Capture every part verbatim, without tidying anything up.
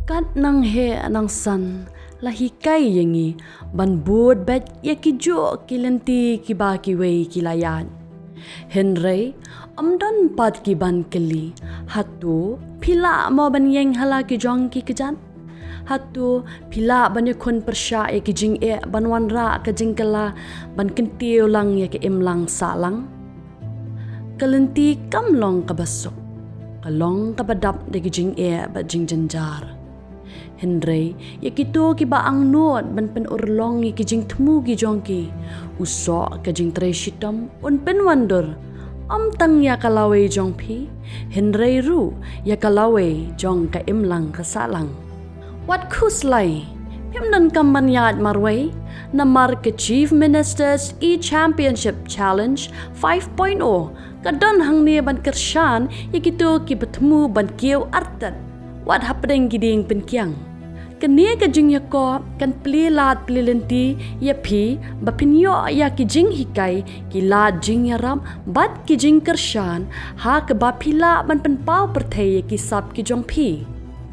Kat nang heh nang san la hikai ïa ngi ban bud beit ïa ki juh ki lynti kiba kiwei ki la ïaid. Hynrei ym don pat ki ban kylli, hato phi lah mo ban ïeng ha la ki jong ki kjat? Hato phi lah ban ïakhun pyrshah ïa ki jingeh ban wanrah ka jingkylla ban kyntiew lang ïa ka imlang sahlang? Ka lynti kam long kaba suk, ka long kaba dap da ki jingeh bad jingjynjar. Hynrei ïa kito kiba angnud ban pynurlong ïa ki jingthmu ki jong ki, u soh ka jingtrei shitom un pynwandur, ym tang ïa ka lawei jong phi, hynrei ruh ïa ka lawei jong ka imlang ka sahlang. Wat khuslai, phim donkam ban ïaid marwei, namar ka Chief Minister's E-Championship Challenge five point oh ka don hangne ban kyrshan ïa kito kiba thmu ban kiew artat wat hapdeng ki dieng pynkiang. Kane ka jingïakob kan plie lad plie lynti ïa phi ba phin ïoh ïa ki jinghikai, ki lad jingïarap bad ki jingkyrshan ha kaba phi lah ban pynpaw pyrthei ïa ki sap ki jong phi.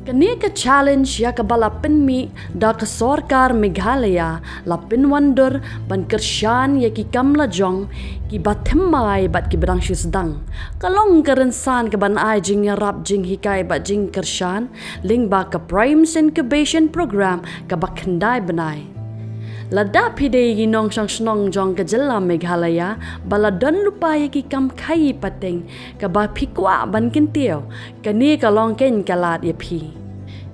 Kane ka challenge ïa kaba la pynmih da ka sorkar Meghalaya la pynwandur ban kyrshan ïa ki kam la jong kiba thymmai bad kiba dang shu sdang. Ka long ka rynsan kaban ai jingïarap jinghikai bad jingkyrshan lyngba ka Prime's Incubation Programme kaba khyndai bnai. Lada phi dei ki nongshong shnong jong ka jylla Meghalaya ba la don lypa ïa ki kam khaïi pateng kaba phi kwah ban kyntiew, kane ka long keiñ ka lad ïa phi.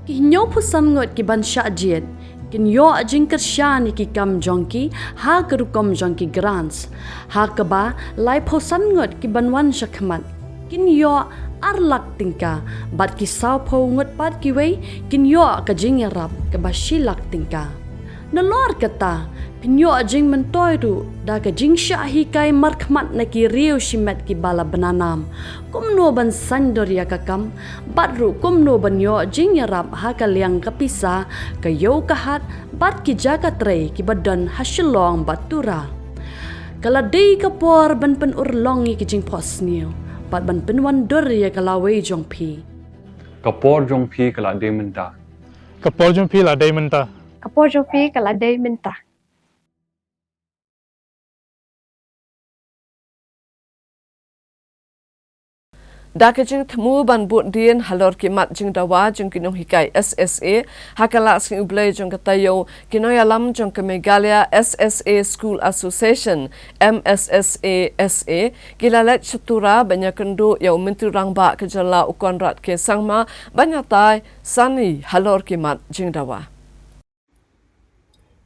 Ki hynñiewphew san ngut kiban shah jied kin ïoh jingkyrshan ïa ki kam jong ki ha ka rukom jong ki grants, ha kaba laiphew san ngut kiban wan shakhmat kin ïoh ar lak tyngka, bad ki sawphew ngut pat kiwei kin ïoh ka jingïarap kaba shi lak tyngka. Nalor kata, phin ïoh jingmyntoi ruh da ka jingshah hikai markhmat na ki riew shimet kiba la bna nam, kumno ban saiñdur ïa ka kam, bad ruh kumno ban ïoh jingïarap ha ka liang ka pisa, ka ïew ka hat bad ki jaka trei kiba don ha Shillong bad Tura. Ka la dei ka por ban pynurlong ïa ki jingphohsniew bad ban pynwandur ïa ka lawei jong phi. Ka por jong phi ka la dei mynta. Ka por jong phi la dei mynta. Ka por jong phi ka la dei mynta. Da ka jingthmu ban bud dien halor ki mat jingdawa jong ki nonghikai S S A ha ka lad sngi U Blei jong ka taïew, ki nongïalam jong ka Meghalaya S S A School Association, M S S A S A, ki la leit sha Tura ban ïakynduh ïa u Myntri Rangbah ka jylla u Conrad K Sangma ban ïatai sani halor ki mat jingdawa.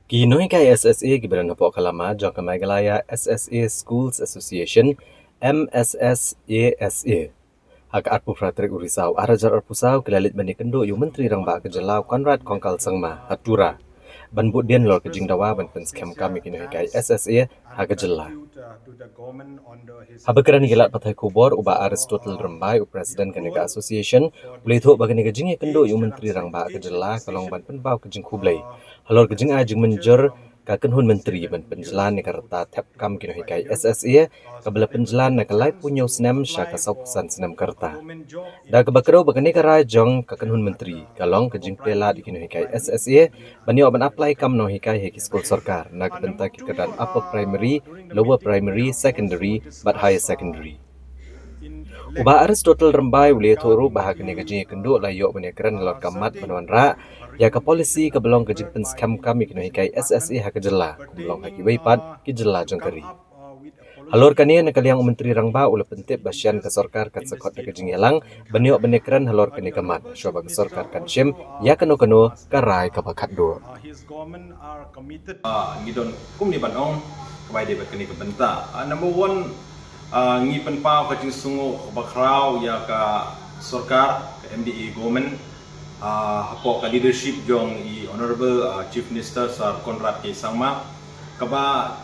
Ki nonghikai S S A kiba don hapoh ka lama jong ka Meghalaya S S A Schools Association, M S S A S A, ha ka arphew phra tarik u Risaw ar hajar arphew saw ki la leit ban ïakynduh ïa u Myntri Rangbah ka jylla u Conrad Kongkal Sangma ha Tura ban bud dien halor ka jingdawa ban pynskhem kam ïa ki nonghikai S S A ha ka jylla. Haba kren ha ki lad pathai khubor, u Bah Aristotle Rymbai, u President kane ka association, u la ïathuh ba kane ka jingïakynduh ïa u Myntri Rangbah ka jylla ka long ban pynpaw ka jingkhublei halor ka jingai jingmynjur ka kynhun myntri ban pynjlan ïa ka rta thep kam ki nonghikai S S A, kaba la pynjlan na ka laiphew hynñiew snem sha ka sawphew san snem ka rta. Da kaba kdew ba kane ka rai jong ka kynhun myntri ka long ka jingplie lad ïa ki nonghikai S S A ban ïoh ban apply kam nonghikai ha ki skul sorkar na ka bynta ki kyrdan upper primary, lower primary, secondary bad higher secondary. U Bah Aristotle Rymbai u la ïathuh ruh ba ha kane ka jingïakynduh la ïoh ban ïakren halor ka mat ban wanrah ïa ka policy kaba long ka jingpynskhem kam ïa ki nonghikai S S A ha ka jylla, kumba long ha kiwei pat ki jylla jong ka ri. Halor kane, na ka liang u Myntri Rangbah u la pyntip ba shen ka sorkar kan sa khot da ka jingïalang ban ïoh ban ïakren halor kane ka mat, shuwa ba ka sorkar kan shim ïa kano kano ka rai kaba khatduh. Ah, ngi don kumne ban ong, kaba ïadei bad kane ka bynta. Ah, number one, ah, ngi pynpaw ka jingsngewnguh kaba khraw ïa ka sorkar, ka M D A government, ah, hapoh ka leadership jong i Honorable, ah, Chief Minister Sir Conrad K Sangma, kaba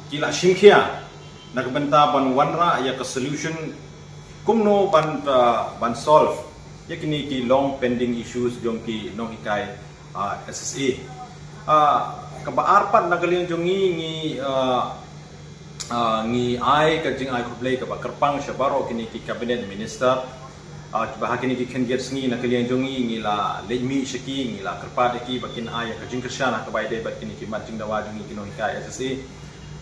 ki la shim khia na ka bynta ban wanrah ïa ka solution kumno ban, ah, ban solve ïa kine ki long pending issues jong ki nonghikai, ah, S S A. Ah, kaba ar pat na ka liang jong ngi, ngi, ah, ah, ngi ai ka jingai khublei kaba kyrpang sha baroh kine ki cabinet minister, Ah, ba ha kine ki khyndiat sngi na ka liang jong ngi ngi la leit mih sha ki, ngi la kyrpad ïa ki ba kin ai ïa ka jingkyrshan ha kaba ïadei bad kine ki mat jingdawa jong ngi ki nonghikai S S A.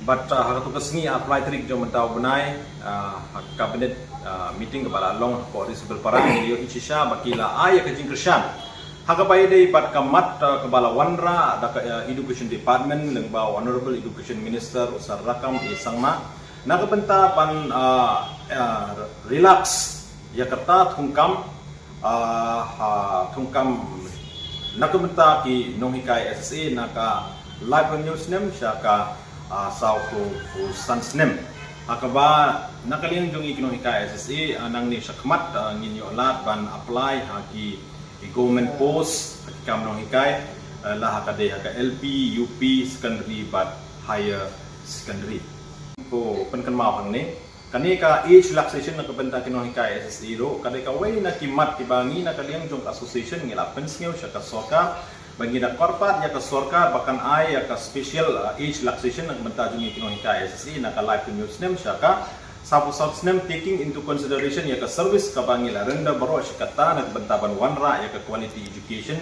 Bad, ah, ha kato ka sngi arphew lai tarik jong mynta u bnai, ah, ha ka cabinet, ah, meeting kaba la long hapoh Risibilpara, ngi ïohi shisha ba ki la ai ïa ka jingkyrshan ha kaba ïadei bad ka mat, ah, kaba la wanrah da ka, ah, Education Department lyngba u Honorable Education Minister u Sir Rakkam A Sangma na ka bynta ban, ah, ah, relax ïa kata thungkam, ah, ha thungkam na ka bynta ki nonghikai S S A na ka laiphew hynñiew snem sha ka, ah, sawphew san snem. Ha kaba na ka liang jong ngi ki nonghikai S S A, ah, nangne shakhmat, ah, ngin ïoh lad ban apply ha ki, ki government post ha ki kam nonghikai, ah, la ha ka dei ha ka L P, U P, secondary bad higher secondary. Ko pynkynmaw hangne, kane ka age relaxation na ka bynta ki nonghikai S S A ruh ka dei kawei na ki mat kiba ngi na ka liang jong ka association ngi la pynsngew sha ka sorkar, ba ngi da kyrpad ïa ka sorkar ba kan ai ïa ka special, uh, age relaxation na ka bynta jong ngi ki nonghikai S S A na ka laiphew hynñiew snem sha ka sawphew saw snem, taking into consideration ïa ka service kaba ngi la render baroh shi katta na ka bynta ban wanrah ïa ka quality education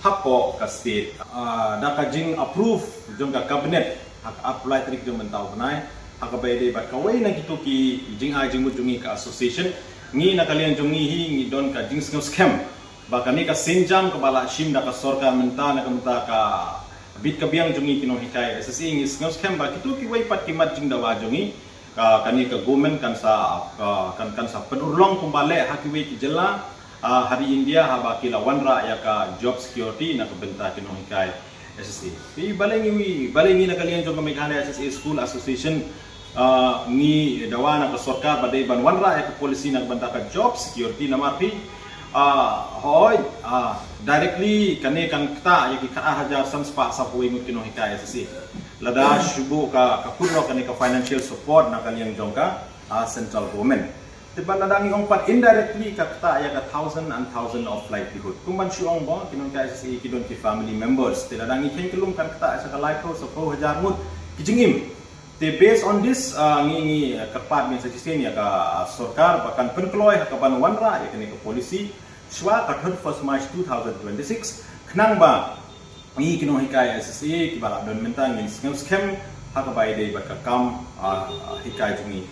hapoh ka state. Ah, da ka jing approve jong ka cabinet ha ka arphew lai tarik jong mynta u bnai, ha kaba ïadei bad kawei na kito ki jingai jingmut jong ngi ka association, ngi na ka liang jong ngi hi ngi don ka jingsngew skhem ba kane ka sienjam kaba la shim da ka sorkar mynta na ka bynta ka bit ka biang jong ngi ki nonghikai S S A, ngi sngew skhem ba kito kiwei pat ki mat jingdawa jong ngi, ka, kane ka government kan sa, ka, kan, kan sa pynurlong kumba leh ha kiwei ki jylla, ah, ha ri India haba ki la wanrah ïa ka job security na ka bynta ki nonghikai S S A. Te balei ngi, balei ngi na ka liang jong ka Meghalaya S S A School Association, ah, ngi dawa na ka sorkar ba dei ban wanrah ïa ka policy na ka bynta ka job security, namar phi, ah, hoi, ah, directly kane kan ktah ïa ki khatar hajar san spah sawphew wei ngut ki nonghikai S S A. Lada shu buh ka, ka kut noh kane ka financial support na ka liang jong ka, ah, central government. Te ban lada ngi ong pat indirectly ka ktah ïa ka thousand and thousand of livelihood. Kum ban shu ong ba ki nonghikai S S A ki don ki family members. Te lada ngi kheiñ kyllum kan ktah ïa sa ka laiphew, sawphew hajar ngut ki jingim. Te based on this, ah, ngi, ngi, ah, kyrpad ngin sa shisien ïa ka, ah, sorkar ba kan pynkloi ha ka ban wanrah ïa kane ka policy shwa ka thirty-first March two thousand twenty-six, khnang ba ngi ki nonghikai S S A kiba la don mynta ngin sngew skhem ha kaba ïadei bad ka kam, ah, hikai jong ngi.